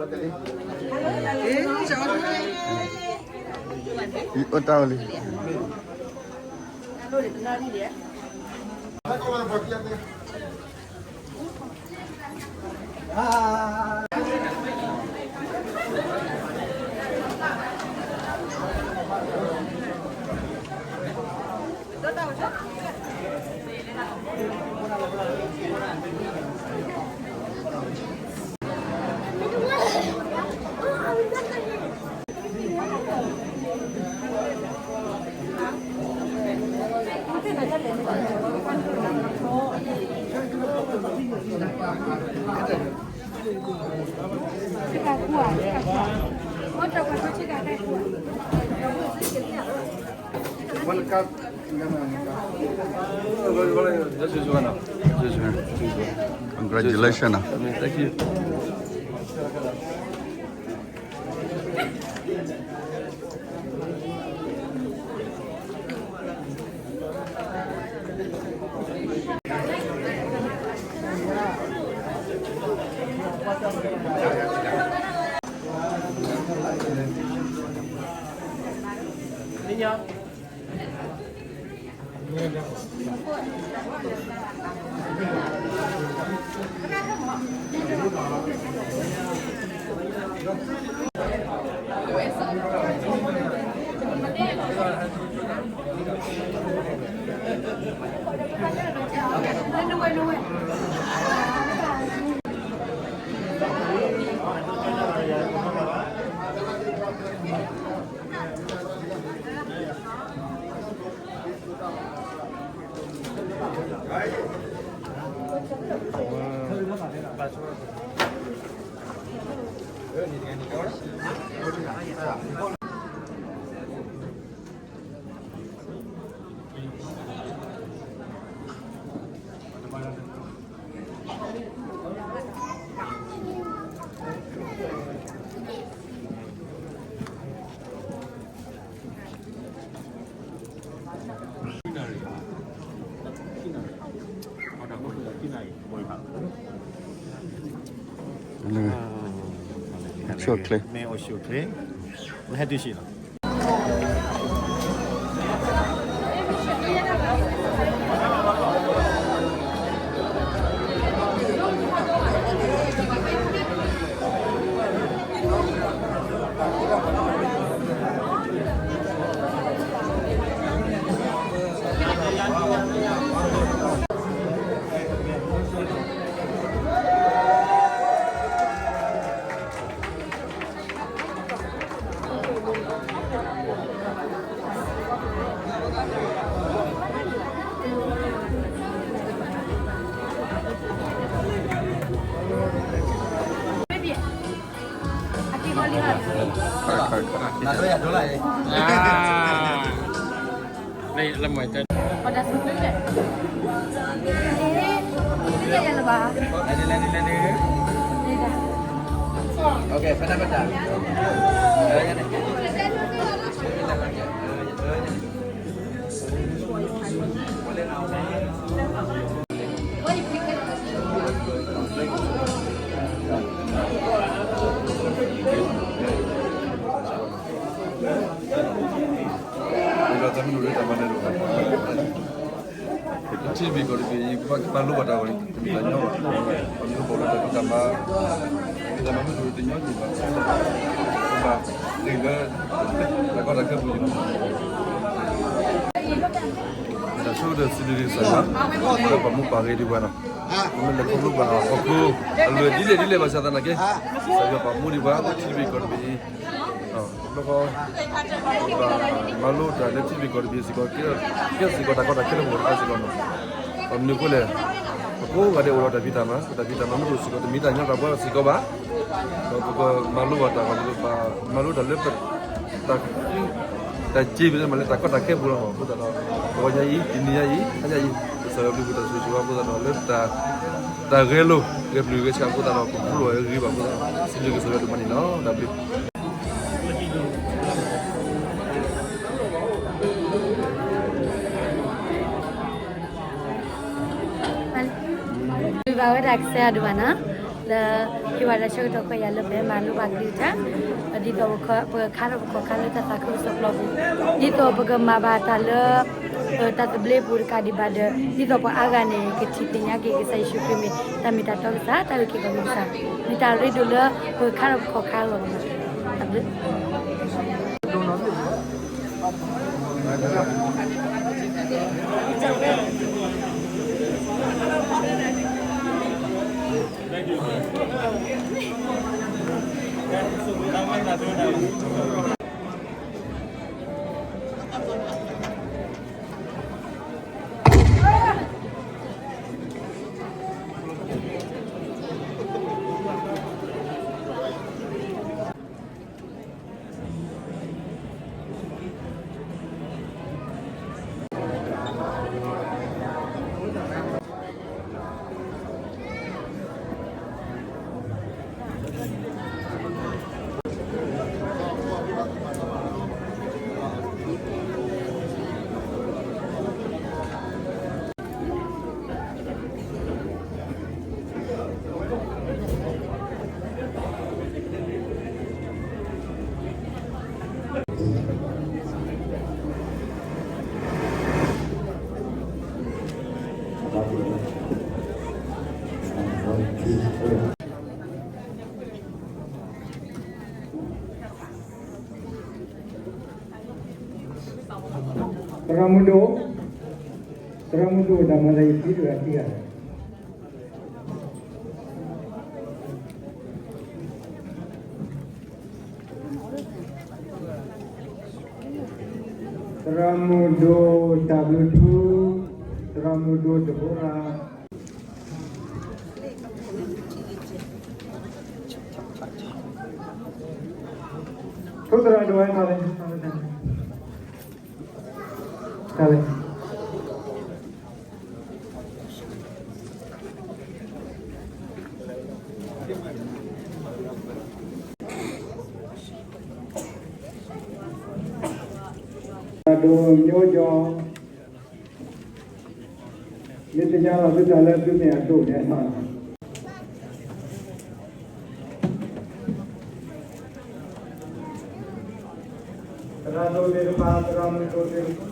အီၣ်တၢ်ဝဲလံ. Congratulations နီၤ. Thank you. မ့ၢ်အိၣ်ဆူၣ်ချ့, မ့ၢ်ဟဲတုၤဆံးလီၤ. ထံဘ့ၣ်ကီၢ်တဘ့ၣ်အံၤ ကဘၣ်လိၣ်ဘၣ်တၢ်ဝဲ တမ့ၢ်တၢ်ညီဘၣ်, ပမ့ၢ်ကဘၣ်လၢတၢ်ဖံးတၢ်မၤ, တၢ်မၤမ့ၢ်တအိၣ်တညီန့ၣ်ဘၣ်, ဘၣ်ဂ့ၤလၢ တၢ်ကီတၢ်ခဲပူၤန့ၣ်, တၢ်ဆိကတၢၢ်စံးဘျုးက့ၤကစၢ်ယွၤ, ဒီးပာ်မူပာ်ဂ့ၤဒံးပှၤနီၤ, ပမ့ၢ်လဲၤခီဖျိဘၣ်အဖီခိၣ် အလွဲၢ်ဒ်လဲၣ်ဒ်လဲၣ်ဘၣ်ဆၣ်သနာ်က့, ကစၢ်ယွၤပာ်မူဒံးပှၤ ထံဘ့ၣ်ကီၢ်တဘ့ၣ်အံၤ ဘျီဃီ ပဘၣ်မၤလိတၢ်လၢထံဘ့ၣ်ကီၢ်တဘ့ၣ်စ့ၢ်ကီး, ကဲစ့ၢ်ကီးတၢ်ကီတၢ်ခဲလၢပဂီၢ်တခါစ့ၢ်ကီးနီၤ, ပမနုၤအဃိလဲၣ်, ပကိးဂၤဒဲးအိၣ်ဒီးတၢ်ဖံးတၢ်မၤ, တၢ်ဖံးတၢ်မၤမ့ၢ်တအိၣ်စ့ၢ်ကီး တမ့ၢ်တၢ်ညီတၢ်ပှဲၤစ့ၢ်ကီးဘၣ်, ဒီးပကမၤလိဘၣ်တၢ် ပကဘၣ်မၤလိတၢ်လၢ တၢ် တၢ်စ့မ့ၢ်လၢမၤလၢတၢ်ကီတၢ်ခဲပူၤလီၤ. အဃိသတးဒီး တဂီၤညါအံၤ တနံၤညါအံၤ ဟါညါအံၤ ကစၢ်ယွၤဘျုးဖှိၣ်တၢ်ဆိၣ်ဂ့ၤဆိၣ်ဝါအဃိသတးဒီး လၢတၢ် တၢ်ဂဲၤလိာ် ဂဲၤပျုၢ်ဂဲၤဆှးအဃိသတးဒီး ပကဖူလီၤဝဲဂ့ၤဘၣ်အဃိသတးဒီး စံးဘျုးကစၢ်ယွၤဒိၣ်မးန့ၣ်လီၤ. တၢ်ဘျုး ဘၣ်ဝဲဒၣ်ကစၢ်ယွၤဒိၣ်မးနီၤ, လၢ ယွၤတၢ်ဆၢကတီၢ်ခွဲးယာ်လၢပမၤလိဘၣ်ကလုၢ်ကထါ, ဒ်သိးပကခါထီၣ်ပခီၣ်ခါလၢတၢ်သးခုကစီၣ်ပျီပူၤ, ဒ်သိးပကမၤဘၣ်တၢ်လၢ တၢ်သဘျ့ပူၤတကးဒံးဘၣ်ဒီး ဒ်သိးပှၤအါဂၤန့ၣ် ကထံၣ်သ့ၣ်ညါက့ၤကစၢ်ယ့ၣ်ၡူးခရံာ်မ့ၢ်တၢ်မ့ၢ်တၢ်တီကစၢ်, တၢ်အုၣ်က့ၤခီၣ်က့ၤကစၢ်, မ့ၢ်တၢ်ရ့ဒိၣ်လၢပကခါထီၣ်ပခီၣ်ခါအဂီၢ်လီၤ. တၢ်ဘျုး သရၣ်မုၣ်ဒိၣ်, သရၣ်မုၣ်ဒိၣ် တၢ်မၤသးယံာ်ထံတဂၤခံဂၤ, သရၣ်မုၣ်ဒိၣ်တၢ်ဘျုးထူ, သရၣ်မုၣ်ဒိၣ်တဘိရၤ, ထိၣ်သရၣ်ဒိၣ်ဝဲထီၣ်လဲၣ်, ထီၣ်လဲၣ်, ထီၣ်လဲၣ်. သရၣ်ဒိၣ်မျိုးကျော်, မ့ၢ်သ့ၣ်ညါလီၤသုတၢ်လၢသုမ့ၢ်အဒိၣ်န့ၣ်အမးလီၤ. သရၣ်ဒိၣ်သ့ၣ်တဖၣ်, သရၣ်မုၣ်ဒိၣ်သ့ၣ်တဖၣ်.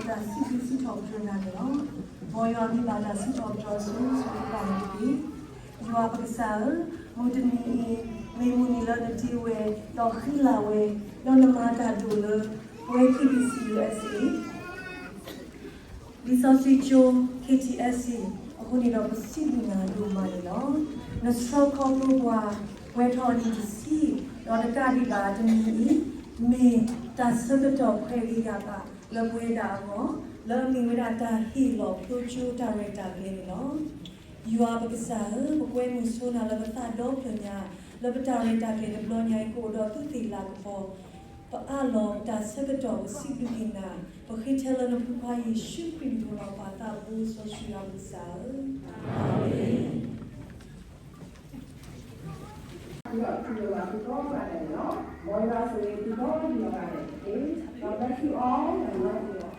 တၢ်စံးဘျုးစံးထီၣ်ပတြၢၤနၤန့ၣ်လီၤ. မ်ယွၤမ့ၢ်ဘၣ်တၢ်စံးထီၣ်ပတြၢၤအစိၤစိၤဃၣ်ဃၣ်န့ၣ်တက့ၢ်. ယွၤပကစၢ်ဧၢ, မုၢ်တနံၤအံၤ မ့ၢ်မုၢ်နံၤလၢနတ့ဝဲ, ဒီးဃံလၤဝဲ, ဒီးနမၤတၢ်ဒိၣ်လၢ ပဝဲ K B C U S A လံာ်စီဆှံကၠိ K T S C အဃိန့ၣ်ဒီး ပစံးဘျုးနၤဒိၣ်မးန့ၣ်လီၤ. နဆှၢခီဖျိပှၤ ပှဲၤထီၣ်အနံၣ်တဆံ, ဒီးတကးဒံးဘၣ်တနံၤအံၤ မ့ၢ်တၢ်ဆၢကတီၢ်ခွဲးဂ့ၤဂၤဘၣ်လၢပဝဲဒၣ်အဂီၢ်, လၢအမ့ၢ်ဝဲဒၣ်တၢ်ဟ့ၣ်လီၤဖျိကၠိတၢ်ရဲၣ်တၢ်ကျဲၤန့ၣ်လီၤ. ယွၤပကစၢ်ဧၢ, ပကွဲမုာ်ဆိနၤလၢပသးဒီဖျၢၣ်ညါ, လၢပတၢ်ရဲၣ်တၢ်ကျဲၤတဘျီညါအံၤ ကအိၣ်ဒီးသုသ့ၣ်လၤကပီၤ, ပအးလီၤတၢ်ဆၢကတီၢ် ပစံးဘျုးက့ၤနၤ, ပဃ့ထဲလၢနဖိခွါယ့ၣ်ၡူးခရံာ်အမံၤလီၤ. ပၢ်သးဘိစီဆှံယွၤပကစၢ်ဧၢ, အၤမ့ၣ်. ဒီးသူၣ်လၢသူၣ်သီပၢ်တၢ်န့ၣ်လီၤ. မ်ယွၤဆိၣ်ဂ့ၤသုဒီဘ့ၣ်အဂၤန့ၣ်တက့ၢ်. God bless you all and love you all.